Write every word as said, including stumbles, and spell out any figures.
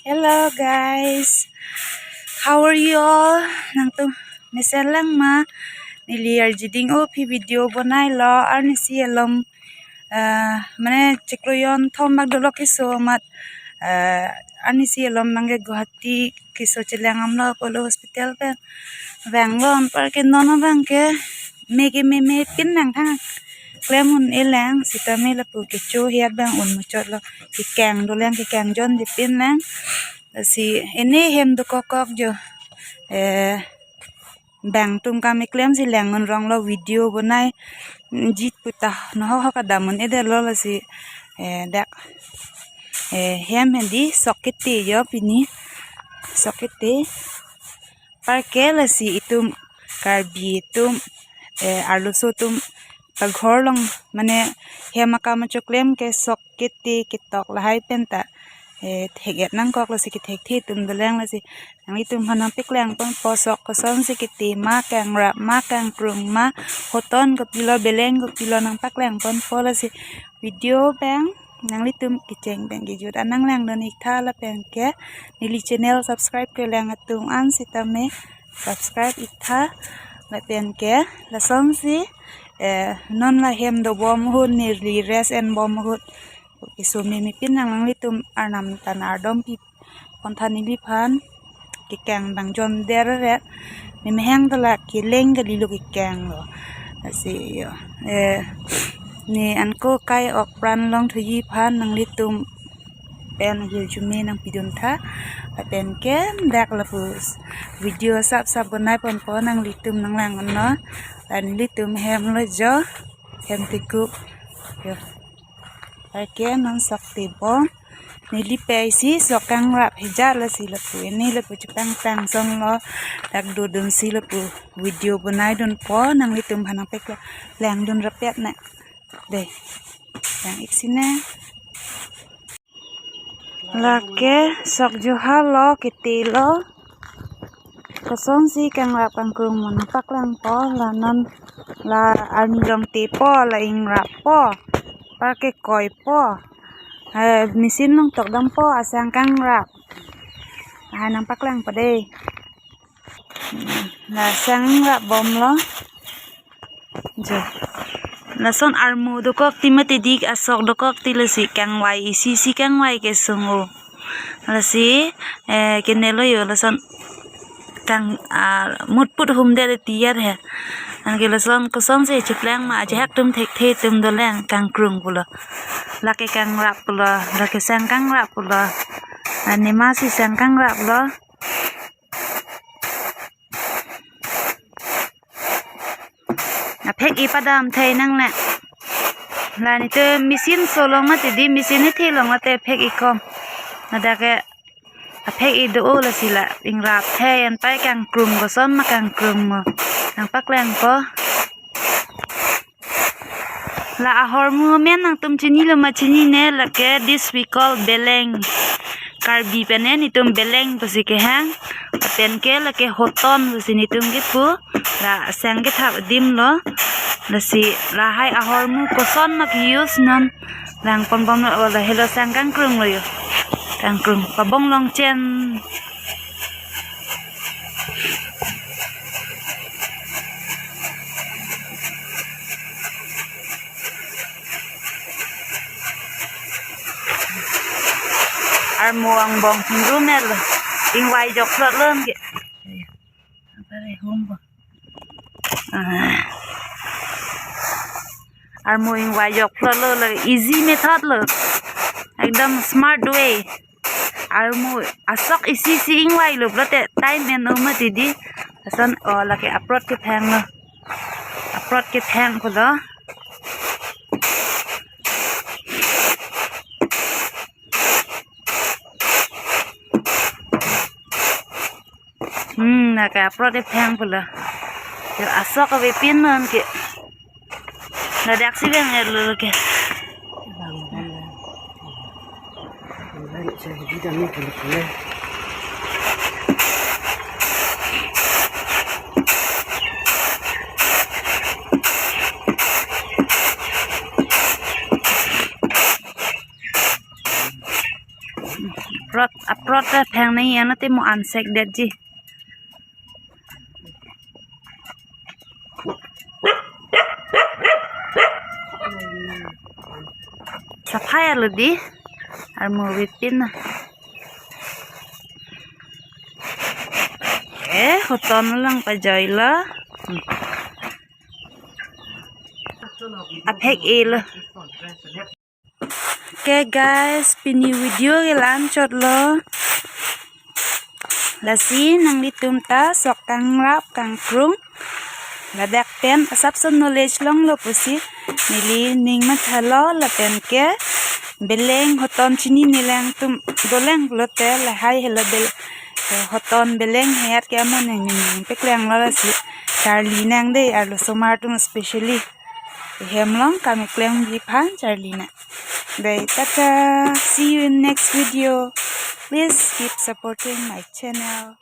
Hello guys, how are you all? Nangtum mesen lang ma? Neli arjiding o phi video bonai lo, arnisi alom, ah, mane chiklo jonthom bak dolo keso amat, ah, arnisi alom nangke Guwahati keso chelang amlo Apollo Hospital pen. Vanglo anparke non abangke meke meme pin nangthang klem un-e lang, sitame lapu kecho hiat abang un muchotlo, kekeng dolang, kekeng jonji pin lang. Lasi ene hem dokok kok jo. Eh, bang tum kam eklem si lang un ronglo video bonai jit puta nohok hok adam un-edetlo lasi, eh, dak, eh, hem hedi sok kete jo pini. Sok kete. Anparke lasi itum Karbi atum, eh, arloso atum paghor along mane hem akam achoklem ke sok kete ketok lahai penta, eh, thek-et nangkok lasi kethekthe atum dolang lasi nanglitum aphan nangpaklang ponpo sok kosonsi kete ma, kangrap ma, kangkrung ma, hoton kopilo, beleng kopilo nangpaklang ponpo lasi video abang nanglitum kecheng pen kejut an nanglangdun iktha lapenke neli channel subscribe kelang atum an sitame subscribe iktha lapenke lasonsi, eh, non la hem dobom ahut neli rest enbom ahut keso meme pin nang nanglitum arnam tan ardom pi pontha neliphan kekeng bang jon der re. Ne mehang dola keleng kalilo kekeng lo. Lasi jo. Eh, ne anko kai ok pran longthuji aphan nanglitum pen hirjume nangpidun tha. Lapenke dak lapu video sap sap bonai ponpo nanglitum nanglang unnon. Nanglitum hem lo jo. Hem tekup. Jo. Anparke non sok tebom. Neli pei si sok kangrap hijat lasi lapu. Ene lapu chepangpang sonlo. Dak dodunsi lapu video bonaidunpo. Nanglitum aphan nangpaklangdun rapet ne. Dei. Yang ik sine. Lake sok juha lo kete lo. Kosonsi kangrap kangkrung mo nangpaklangpo, la non la arni along tepo, la ingrappo, anparke koipo. Eh, machine along tokdampo, asang kangrap. Lahai nangpaklangpo dei. La asang ingrap bomlo. Jo. Lason armu dokok ti mati dik asok dokok ti lasi kangvai isi isi kangvai kesung o. Lasi, eh, kenelo jo lason kang, ah, mutput humdet tiyar he. Anke lason kosonsi cheplang ma ajahak atum thekthe atum dolang kangkrung pulo. Lake kangrap pulo, lake sang kangrap pulo. Anema si sang kangrap lo. Aphek-i padam thei nangle. La nelitum machine solong mati dei, machine ni thelong mati aphek-i kom. Ladak ke aphek-i do-o lasi la ingrap thei anpai kangkrung koson ma kangkrung mo. Nangpaklangpo. La ahormu amen nangtum chinilo ma chinine, lake this we call beleng. Karbi pen nelitum beleng pusi kehang. Lapenke lake hoton pusi nelitum kipu. La asang kethap adim lo. Lasi lahai ahormu koson ma ke-use non. Langponbomlo, o lahelo sang kangkrung lo jo. Kangkrung pabong longchen. Armu angbong hingru mel. Ingvai jokplot lo ke. Apa re hum bo. Ah. Armu ingvai jokplot lo, lo easy method lo. Ekdom smart way. Armu asok isi isi ingvailo pulote time en-o mati dei. Lason o lake aprot kephang lo. Aprot kephang pulo. Hmm, lake aprot kephang pulo. Jo asok avepin non ke. Ladak si bang erlo ke. Aprot, aprot ta pheng nangji, ano te mo ansek detji. Saphai alo di. Armu vipin na. Eh, hoton lang pajoilo. Hmm. Aphek-e lo. Okay guys, pini video ke la-anchot lo. Lasi nanglitum ta sok kangrap kangkrung, ladak pen asapso knowledge longlo pusi neli ning mathalo lapen ke beleng hoton chinine nangtum dolang pulote lahai helo bel-, hoton beleng heyat ke amoneng ning peklanglo lasi charli nang dei arlosomar atum specially. Hem along kam keklemji aphan charli nang. Dei, tata. See you in next video. Please keep supporting my channel.